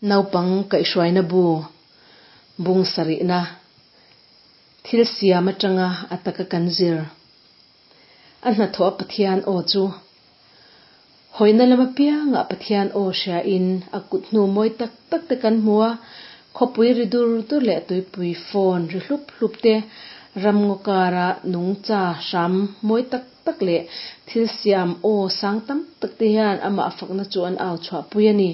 Naupang kaihhruaina bu bung sarihna thil siam atanga a taka kan zir. A hnathawh a Pathian aw chu hawina lam apiangah Pathian aw hriain a kut hnu mawi tak tak te kan hmu a, khawpui ri dur dur leh tuipui phone ri hlup hlup te, ramngaw kara nungcha hram mawi tak tak leh thil siam aw sang tam tak te hian amah fakna chu an au chhuahpui a ni.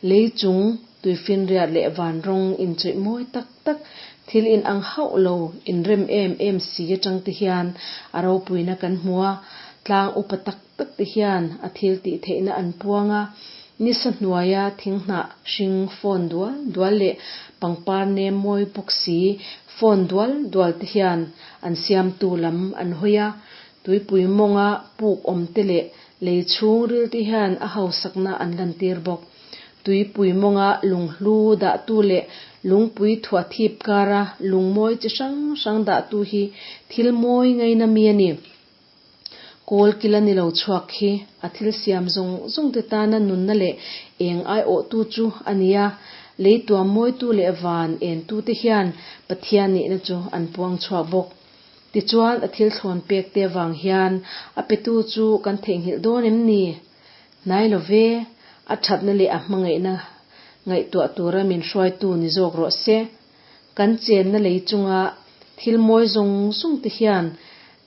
Lei chung tuifinriat leh van rawng inchawih mawi tak tak, thil inang hauh lo, inrem em em si atang te hian a ropuina kan hmu a, tlang upa tak tak te hian a thil tih theihna an puang a, nisa hnuaia thinghnah hring phone dual dual leh pangpar nem mawi bawk si phone dual dual te hian an siamtu lam an hawi a, tuipui mawnga puk awm te leh lei chhung ril te hian a hausakna an lantir bawk. Tuipui mawnga lunghlu dahtu leh lungpui thuah thip kara lungmawi chi hrang hrang dahtu hi thil mawi ngaina mi a ni. Kawl kil a ni lo chhuak hi a thil siam zawng zawng te tana nunna leh eng aiawhtu chu a ni a, lei tuam mawitu leh van entu te hian Pathian nihna chu an puang chhuak bawk. Tichuan a thil thlawn pek te avang hian a petu chu kan theihnghilh dawn em ni? Hnai lo ve, a thatna leh a hmangaihna ngaihtuah tura min hruaitu ni zawk rawh se. Kan chenna lei chunga thil mawi zawng zawng te hian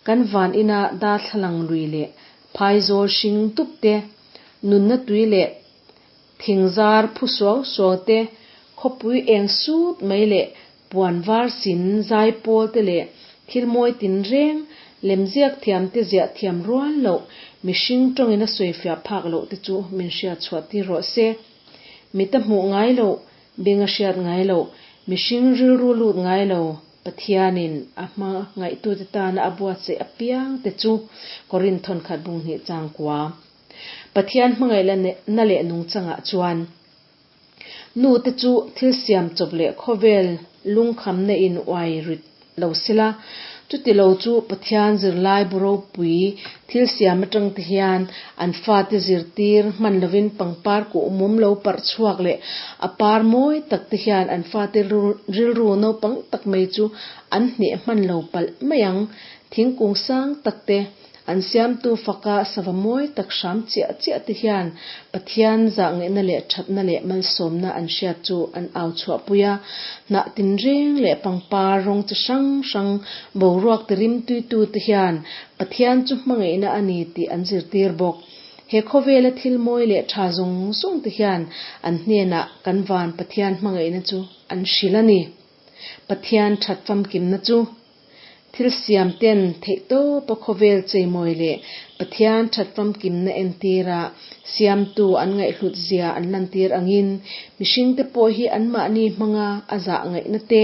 kan van ina darthlalang lui leh phaizawl hring tup te, nunna tui leh thingzar phu suau suau te, khawpui eng sut mai leh puan var sin zai pawl te leh thil mawi tinreng, lemziak thiam te ziah thiam rual loh, mihring tawngin a sawifiah phak loh te chu min hriat chhuah tir rawh se. Mita hmuh ngai loh, beng a hriat ngai loh, mihring rilru lut ngai lo, Pathianin a hma ngaihtute tana a buatsaih apiang te chu Korinth thawnkhat bung hnih changkua. Pathian hmangaihna leh nungchangah chuan nu te chu thil siam chawp leh khawvel lungkhamna in uai rit lo sela, chuti lo chu Pathian zirlai bu ropui thil siam atang te hian an fate zirtir hman lovin pangpar kuh mum lo parh chhuak leh a par mawi tak te hian an fate rilru naupang tak mai chu an hneh hman lo palh mai ang. Thingkung sang tak te An siamtu faka sava mawi tak hram chiah chiah te hian Pathian zahngaihna leh thatna leh malsawmna an hriat chu an au chhuahpui a, hnah tinreng leh pangpar rawng chi hrang hrang boruak ti rimtuitu te hian Pathian chu hmangaihna a ni tih an zirtir bawk. He khawvela thil mawi leh tha zawng zawng te hian an hnenah kan van Pathian hmangaihna chu an hrilh a ni. Pathian that famkimna chu. Thil siam ten theihtawpa khawvel cheimawi leh Pathian that famkimna entira siamtu an ngaihhlut zia an lantir angin mihringte pawh hi anmahni hmanga a zah ngaihna te,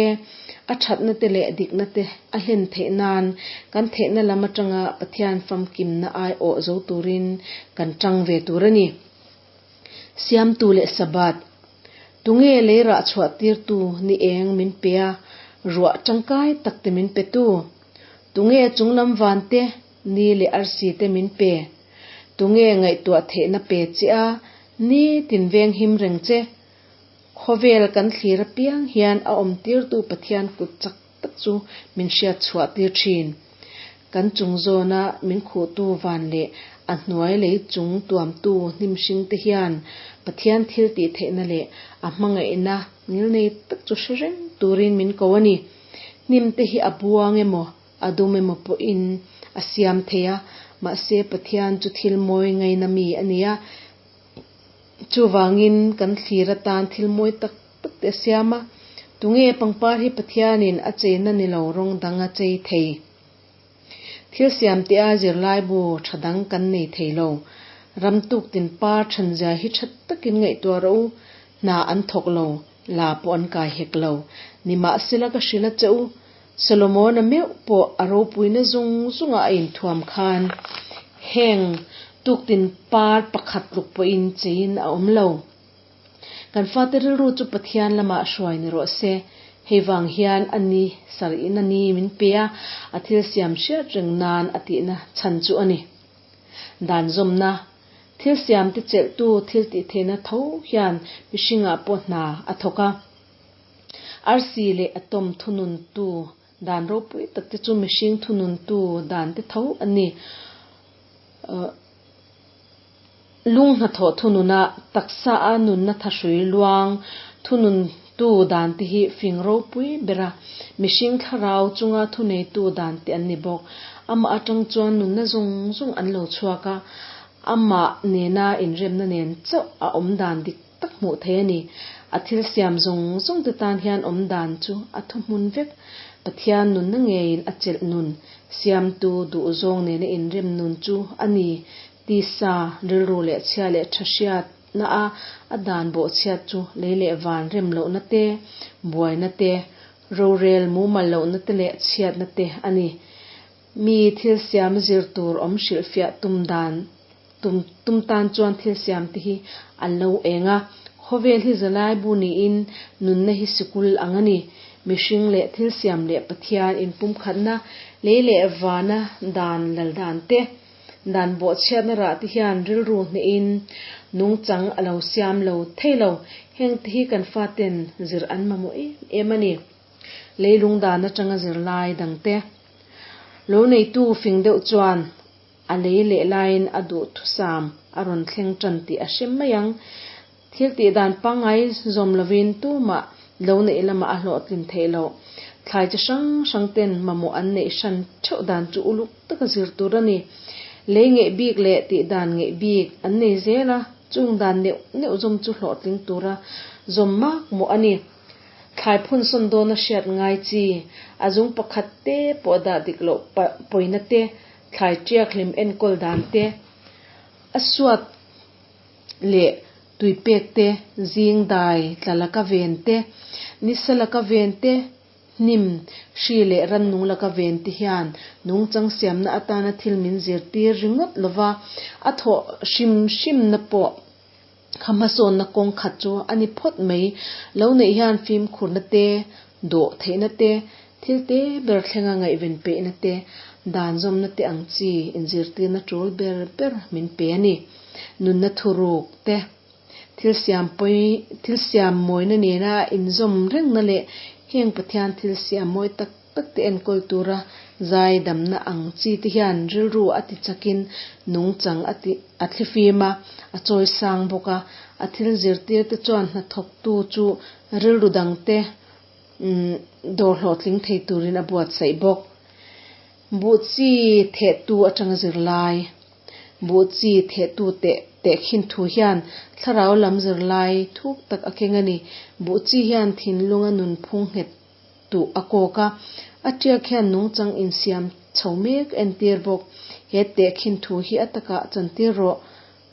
a thatna te leh dikna te a hlen theih nan kan theihna lam atanga Pathian famkimna aiawh zo turin kan tang ve tur a ni. Siamtu leh Sabbath. Tunge lei rah chhuah tirtu ni eng min pe a, ruah tangkai tak te min pe tu? Tunge chunglam van te, ni leh arsi te min pe? Tunge ngaihtuah theihna pe che a, ni tin veng him reng che? Khawvel kan thlir apiang hian a awm tirtu Pathian kut chak tak chu min hriat chhuah tir thin. Kan chung zawna min khuhtu van leh a hnuai lei chung tuamtu hnim hring te hian Pathian thil tih theihna leh a hmangaihna ngilnei tak chu hre reng turin min ko a ni. Hnim te hi a buang emaw a dum emaw pawhin a siam thei a, mahse Pathian chu thil mawi ngaina mi a ni a. Chuvangin kan thlir atan thil mawi tak tak te a siam a, tunge pangpar hi Pathianin a cheina ni lo rawng dang a chei thei? Thil siam te a zirlaibu tha dang kan nei thei lo. Ram tuk tin par thanzia hi tha takin ngaihtuah rawh u, hna an thawk lo, la pawh an kai hek lo. Nimahsela ka hrilh a che u, Solomona meuh pawh a ropuina zung zungah a inthuam khan heng tuktin par pakhat tluk pawhin cheiin a awm lo. Kan fate rilru chu Pathian lamah hruai ni rawh se. Hei vang hian a ni sarihna ni min pe a, a thil siam hriat reng nan a tihna chhan chu a ni. Dan zawmna. Thil siamte chelhtu thil tihtheihna tho hian mihringah pawh hna a thawk a. Arsi leh atom thununtu dan ropui takte chu mihring thununtu dante tho an ni. Lung hnathawh thununa taksa a nunna thahrui luang thununtu dante hi fing ropui bera mihring thlarau chunga thuneitu dante an ni bawk. Amah atang chuan nunna zawng zawng an lo chhuak a, amah nena inremna nen chauh a awm dan dik tak hmuh theih a ni. A thil siam zawng zawng te tan hian awm dan chu a thuhmun vek. Pathian nunna ngeiin a chelh nun, siamtu duhzawng nena inrem nun chu a ni. Tisa, rilru leh chhia leh tha hriatna a a dan bawhchhiat chu lei leh van rem lohna te, buaina te, rorel mumal lohna te leh chhiatna te a ni. Mi thil siam zir tur awm hrilhfiah tum dan tum tum tan chuan thil siam te hi an lo eng a. Khawvel hi zalai bu niin nunna hi sikul ang a ni. Mihring leh thil siam leh Pathian inpumkhatna lei leh vana dan lal dan te, dan bawhchhiatna rah te hian rilru hnehin nungchang a lo siam lo thei lo. Heng te hi kan faten zir an mamawh em em a ni. Leilung dan atanga zirlai dangte lo neitu fing deuh chuan a lei leh laiin a duhthusam a rawn thleng tan tih a hre mai ang. Thil tih dan pangngai zawm lovin tumah lo neih lamah a hlawhtlin theih loh. Thlai chi hrang hrang ten mamawh an neih hran theuh dan chu uluk taka zir tur a ni. Lei ngeih bik leh tih dan ngeih bik an nei zel a, chung dan neuh neuh zawm chu hlawhtling tura zawm mak mawh a ni. Thlai phun sawn dawna hriat ngai chi, a zung pakhat te pawh dah dik loh pawina te, thlai tiak hlim enkawl dan te, a suat leh tui pek te, zing dai tla laka ven te, nisa laka ven te, hnim, hri leh rannung laka ven te hian nungchang siamna atana thil min zirtir ringawt lova a thawh hrim hrimna pawh Kha hmasawnna kawng khat chu a ni phawt mai. Lo neih hian fimkhurna te, dawh theihna te, thil te ber thlenga ngaihven peihna te, dan zawmna te ang chi inzirtirna tul ber ber min pe a ni. Nunna thuruk te, thil siam pawi, thil siam mawina nena inzawm rengna leh heng Pathian thil siam mawi tak tak te enkawl tura zai damna ang chi te hian rilru a ti chakin nungchang a ti a thlifim a, a chawi sang bawk a. A thil zirtir te chuan hnathawktu chu rilru dang te dawr hlawhtling thei turin a buatsaih bawk. Buh chi thehtu atanga zirlai. Buh chi thehtu teh tehkhin thu hian thlarau lam zirlai thuk tak a keng a ni. Buh chi hian thinlunga nunphung nghet tuh a kawk a, a tiak hian nungchang insiam chho mek entir bawk. He tehkhin thu hi a takah chantir rawh.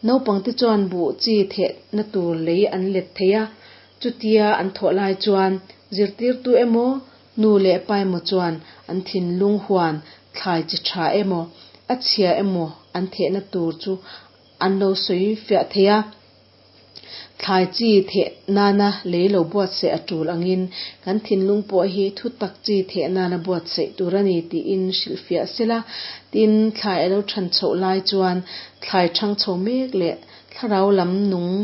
Naupangte chuan buh chi thehna tur lei an let thei a, chutia an thawh lai chuan zirtirtu emaw, nu leh pa emaw chuan an thinlung huan thlai chi tha emaw, a chhia emaw an thehna tur chu an lo sawi fiah thei a. Thlai chi theh nana lei lo buatsaih a tul angin kan thinlung pawh hi thu tak chi theh nana buatsaih tur a ni tiin hrilhfiah sela. Tin, thlai a lo than chhoh lai chuan thlai thang chho mek leh thlarau lam nung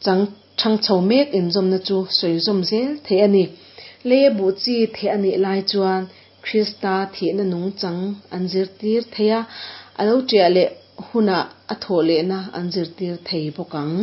chang thang chho mek inzawmna chu sawi zawm zel theih a ni. Leia buh chi theh a nih lai chuan Krista thihna nungchang an zirtir thei a, a lo ṭiah leh hunah a thawh lehna an zirtir thei bawk ang.